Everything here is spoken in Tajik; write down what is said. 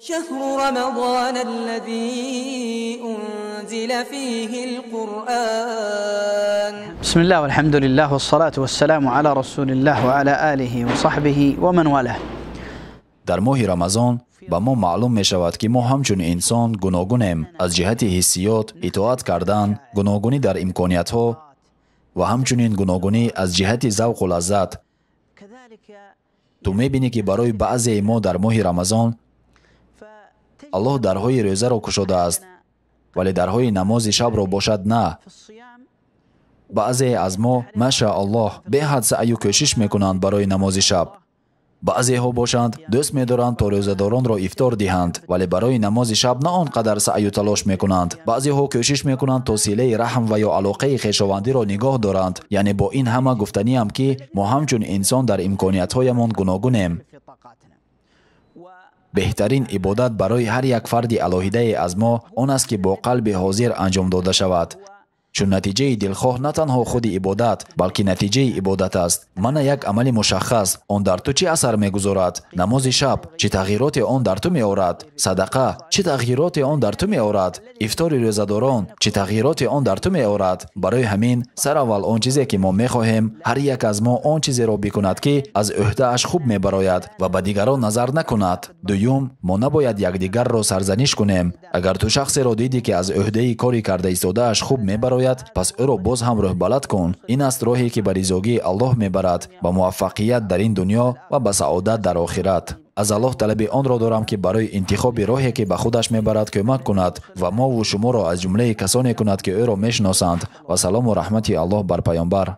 شهر رمضان الذي أنزل فيه القرآن. بسم الله والحمد لله والصلاة والسلام على رسول الله وعلى آله وصحبه ومن والاه. Дар моҳи Рамазон ба мо маълум мешавад, ки мо ҳамчун инсон гуногунем аз ҷиҳати ҳиссиёт, итоат кардан, гуногунӣ дар имкониятҳо ва ҳамчунин гуногунӣ аз ҷиҳати завқу лаззат. Ту мебинӣ, ки барои баъзеи мо дар моҳи Рамазон Аллоҳ дарҳои рӯзаро кушодааст, вале дарҳои намози шабро бошад на. Баъзее аз мо, машааллоҳ, беҳад саъю кӯшиш мекунанд барои намози шаб. Баъзеҳо бошанд, дӯст медоранд то рӯзадоронро ифтор диҳанд, вале барои намози шаб на он қадар саъю талош мекунанд. Баъзеҳо кӯшиш мекунанд то силаи раҳм ва ё алоқаи хешовандиро нигоҳ доранд. Яъне бо ин ҳама гуфтаниам, ки мо ҳамчун инсон дар имкониятҳоямон гуногунем. Беҳтарин ибодат барои ҳар як фарди алоҳидае аз мо он аст, ки бо қалби ҳозир анҷом дода шавад. Чун натиҷаи дилхоҳ на танҳо худи ибодат, балки натиҷаи ибодат аст. Мана як амали мушаххас, он дар ту чӣ асар мегузорад? Намози шаб, чӣ тағйироте он дар ту меорад? Садақа, чӣ тағйироте он дар ту меорад? Ифтори рӯзадорон, чӣ тағйироте он дар ту меорад? Барои ҳамин, сараввал он чизе, ки мо мехоҳем, ҳар як аз мо он чизеро бикунад, ки аз ӯҳдааш хуб мебарояд ва ба дигарон назар накунад. Дуюм, мо набояд якдигарро сарзаниш кунем. Агар ту шахсеро дидӣ, ки аз ӯҳдаи кори карда истодааш хуб мебарояд, пас ӯро боз ҳам рӯҳбалад кун. Ин аст роҳе, ки ба ризогии Аллоҳ мебарад, ба муваффақият дар ин дунё ва ба саодат дар охират. Аз Аллоҳ талаби онро дорам, ки барои интихоби роҳе, ки ба худаш мебарад, кӯмак кунад ва мову шуморо аз ҷумлаи касоне кунад, ки ӯро мешиносанд. Ва салому раҳмати Аллоҳ бар Пайғамбар.